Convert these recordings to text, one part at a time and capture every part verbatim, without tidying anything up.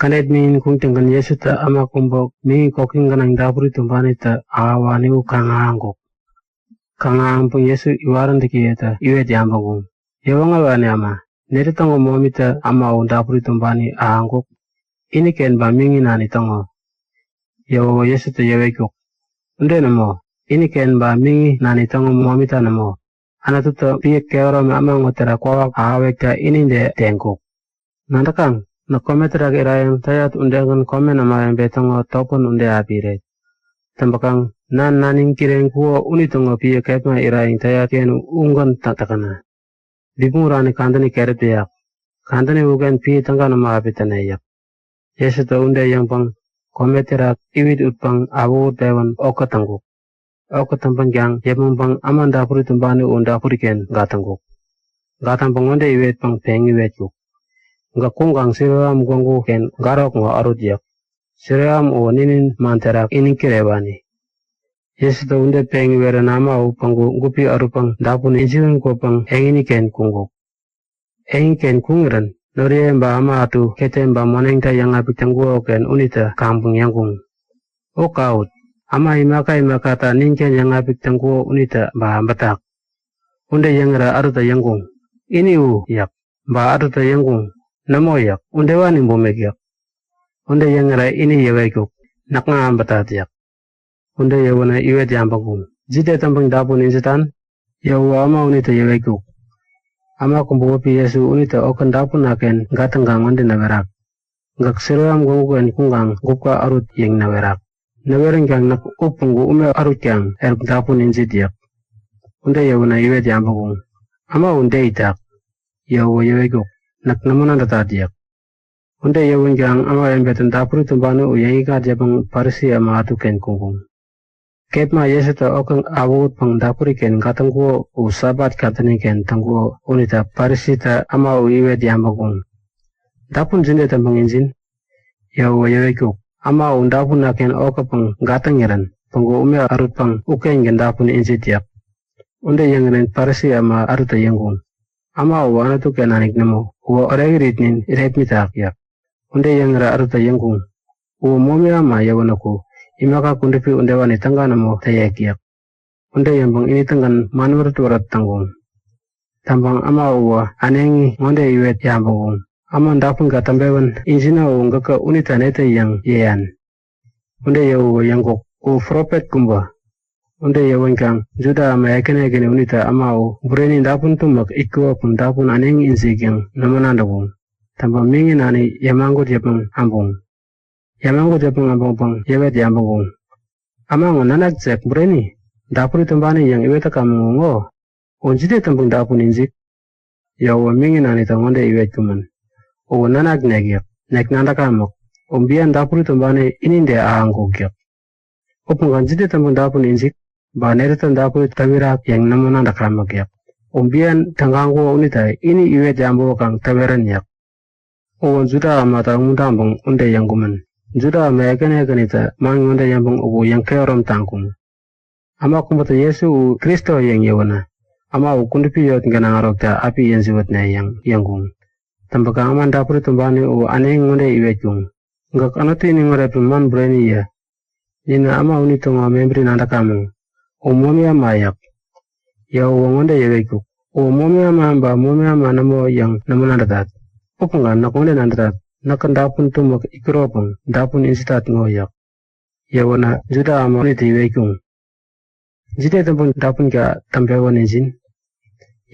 Kädet miŋin kuŋtäŋgän Jesutä äma kubä miŋi koki gänaŋ dapuri tumbanitä ahäwani u kaŋ-ahäŋkuk. Kaŋ-ahäŋpäŋ Jesu iwaräntäkiyetä iwet yabäŋkuŋ; Yäwoŋärewani äma, netä täŋo momitä äma u dapuri tumbani ahäŋkuk? Iniken ba miŋi nani täŋo? Yäwäwä Jesutä yäwetkuk; Ude nämo! Iniken ba miŋi nani täŋo momita nämo. Anututä piä kehäromi äma ŋo terak kwawak ahäwekta inide teŋkuk. Nadäkaŋ? Näk kome terak irayäŋ täyat udegän komen ämawebe täŋo topän ude api iret. Täŋpäkaŋ Nan naniŋ kireŋkuko unitäŋo piä kepma irayäŋ täyat-ken ugän täk täkäna. Bipmäŋ urani kadäni keräp täyak. Kadäni uken piä täga nämo api täne yäk. Jesutä ude yäŋpäŋ kome terak iwit utpäŋ awähut pewän okä täŋkuk. Okä täŋpänkaŋ yäpmäŋpäŋ äma dapuri tumbani u dapuri-ken gatäŋkuk. Gatäŋpäŋ ŋode iwetpäŋ peŋ iwetkuk; Gäk kuŋkaŋ Siloam gwägu-ken garok ŋo ärut yäk. Siloam uwä ninin man terak iniŋ kirewani. Jesutä ude peŋ iweränä äma u päŋku gupi ärutpäŋ dapun ijiwän kwäpäŋ eŋini-ken kuŋkuk. Eŋiken kuŋirän noriye ba äma ätu ketem ba moneŋta yäŋapik täŋkuko-ken unitä kaŋpäŋ yäŋkuŋ; U kawut! Äma imaka imakata ninken yäŋapik täŋkuko unitä ba äbätak. Ude yäŋirä ätutä yäŋkuŋ; Ini u! yäk. Ba ätutä yäŋkuŋ; Nämo! yäk. Udewani bumik yäk. Ude yäŋirä ini yäwetkuk; Näkŋa äbätat! yäk. Ude yäwänä iwet yabäŋkuŋ; Jide täŋpäŋ dapun ijitan? Yäwäwä äma unitä yäwetkuk; Äma kubä wäpi Jesu unitä okä dapunna-ken gatäŋkaŋ ŋode näwerak; Gäk Siloam gwägu-ken kuŋkaŋ gupka ärut yäŋ näwerak. Näweränkaŋ näk u päŋku ume ärutkaŋ eruk dapun ijit yäk. Ude yäwänä iwet yabäŋkuŋ; Äma u de itak? Yäwäwä yäwetkuk; Näk nämo nadätat! yäk. Ude yäwänkaŋ ämawebetä dapuri tumbani u yäŋikŋat yäpmäŋ Parisi äma ätuken kuŋkuŋ. Kepma Jesutä okä awähutpäŋ dapuri-ken gatäŋkuko u Sabat kadäni-ken täŋkuko unita Parisitä äma u iwet yabäŋkuŋ; Dapun jide täŋpäŋ ijin? Yäwäwä yäwetkuk; Äma u dapunna-ken okäpäŋ gatäŋirän päŋku ume ärutpäŋ ukengän dapun ijit yäk. Ude yäŋirän Parisi äma ätutä yäŋkuŋ; Äma uwä Anutu-ken nanik nämo, uwä orekiritnin irepmitak yäk. Ude yäŋirä ätutä yäŋkuŋ; Uwä momi äma yäwänäku imaka kudupi udewani täga nämo täyek yäk. Ude yäŋpäŋ ini-tägän man wärät-wärät täŋkuŋ. Täŋpäŋ äma uwä äneŋi ŋode iwet yabäŋkuŋ; Äma dapunka täŋpewän ijino u gäkä unita netä yäŋ yäyan? Ude yäwäwä yäŋkuk; U profet kubä. Ude yäwänkaŋ Juda äma ekäni ekäni unitä äma u bureni dapun tumäk itkukopäŋ dapun äneŋi ijik yäŋ nämo nadäŋkuŋ. Täŋpäŋ miŋi nani yämagut yäpmäŋ äbuŋ. Yämagut yäpmäŋ äbäŋpäŋ yäwet yabäŋkuŋ; Äma ŋo nanak jek bureni, dapuri tumbani yäŋ iwet täkamäŋ u ŋo? U jide täŋpäŋ dapun ijik? Yäwäwä miŋi nanitä ŋode iwetkumän; Uwä nanak nek yäk. Nek nadäkamäk. U bian dapuri tumbani inide ahäŋkuk yäk. Upäŋkaŋ jide täŋpäŋ dapun ijik? Ba netätä dapuri täwirak yäŋ nämo nadäkamäk yäk. U bian tägaŋkuko unita ini iwet yabäwäkaŋ täwerän yäk. Uwä Juda ämata umuntaŋpäŋ ude yäŋkumän. Juda äma ekäni ekänitä man ŋode yäŋpäŋ uku yäŋkehärom taŋkuŋ; Äma kubätä Jesu u Kristo yäŋ yäwänä äma u kudupi yot gänaŋ ärokta api yäjiwätne yäŋ yäŋkuŋ. Täŋpäkaŋ äma dapuri tumbani u äneŋi ŋode iwetkuŋ; Gäk Anutu iniŋ oretpäŋ man bureni yä. Ninä äma unitäŋo mebäri nadäkamäŋ. U momi äma yäk. Yäwäwä ŋode yäwetkuk; Uwä momi äma ba momi äma nämo yäŋ nämo nadätat. Upäŋkaŋ näk ŋode nadätat; Näkä dapun tumäk itkuropäŋ dapun ijitat ŋo yäk. Yäwänä Juda äma unitä iwetkuŋ; Jide täŋpäŋ dapunka täŋpewän ijin?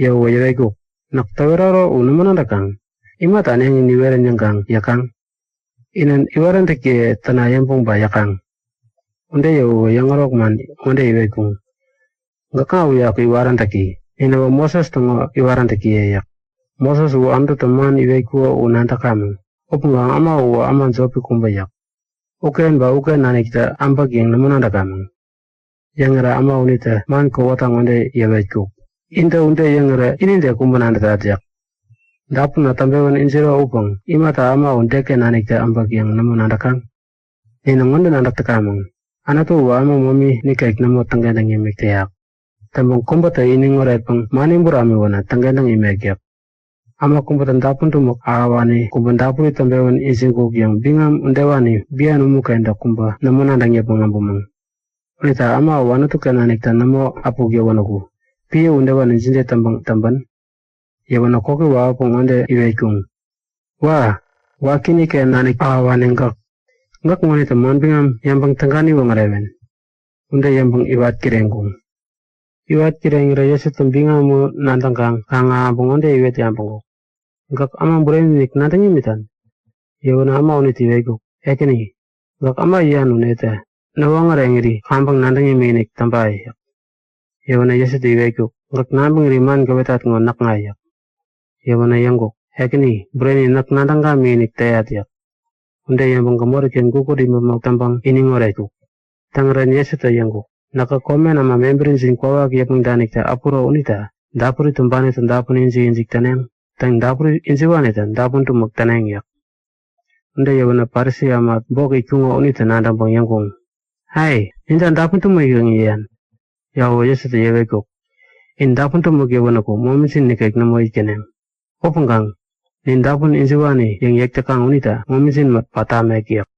Yäwäwä yäwetkuk; Näk täweraro u nämo nadäkaŋ? Imata äneŋi niwerän yäŋkaŋ yäkaŋ? Inä iwaräntäkiye täna yäŋpäŋ ba yäkaŋ? Ude yäwäwä yäŋärok man ŋode iwetkuŋ; Gäkŋa uyaku iwaräntäki, ninäwä Moses täŋo iwaräntäkiye yäk. Moses uwä Anututä man iwetkuko u nadäkamäŋ. Upäŋkaŋ äma uwä äma jopi kubä yäk. Uken ba uken naniktä äbäk yäŋ nämo nadäkamäŋ. Yäŋirä äma unitä man kowata ŋode yäwetkuk; Intä ude yäŋirä inide kubä nadätat yäk. Dapunna täŋpewän ijiro upäŋ imata äma u deken naniktä äbäk yäŋ nämo nadäkaŋ? Ninä ŋode nadäk täkamäŋ; Anutu uwä äma momi nikek nämo täŋkentäŋ yämik täyak. Täŋpäŋ kubätä iniŋ oretpäŋ mani buramiwänä täŋkentäŋ imek yäk. äma kubätä dapun tumäk ahäwani kubä dapuri täŋpewän ijiŋkuk yäŋ biŋam udewani bian umukentä kubä nämo nadäŋ yäpmäŋ äbumäŋ. Unita äma u Anutu-ken naniktä nämo äpuk yäwänäku piä udewani jide täŋpäŋ täŋpän? Yäwänä koki wawäpäŋ ŋode iwetkuŋ; Wa! Wakiniken nanik ahäwani gäk! Gäk ŋonitä manbiŋam yäŋpäŋ täga niwoŋärewen! Ude yäŋpäŋ iwat kireŋkuŋ. Iwat kireŋirä Jesutä biŋam u nadäŋkaŋ kaŋ-ahäŋpäŋ ŋode iwet yabäŋkuk; Gäk äma bureni-inik nadäŋ yämitan? Yäwänä äma unitä iwetkuk; Ekäni, gäk äma yäyan u netä? Näwoŋäreŋiri kaŋpäŋ nadäŋ yämikinik täŋpa! Yäk. Yäwänä Jesutä iwetkuk; Gäk nabäŋiri man gäwetat ŋo näkŋa yäk. Yäwänä yäŋkuk; Ekäni, bureni näk nadäŋ gamikinik täyat yäk. Ude yäŋpäŋ gämori-ken gukut imäpmok täŋpäŋ iniŋ oretkuk. Täŋirän Jesutä yäŋkuk; Näkä komen äma mebärijin kwawak yäpmäŋ danikta äpuro unita dapuri tumbanitä dapun ijik-ijik täneŋ? Täŋ, dapuri ijiwanitä dapun tumäk täneŋ yäk. Ude yäwänä Parisi äma bok itkuŋo unitä nadäŋpäŋ yäŋkuŋ; Ai! Ninta dapun tumäk yäŋ yäyan? Yawä Jesutä yäwetkuk; In dapun tumäk yäwänäku momijin nikek nämo itkäneŋ. Upäŋkaŋ nin dapun ijiwani yäŋ yäk täkaŋ unita momijin-mät pat tamek yäk.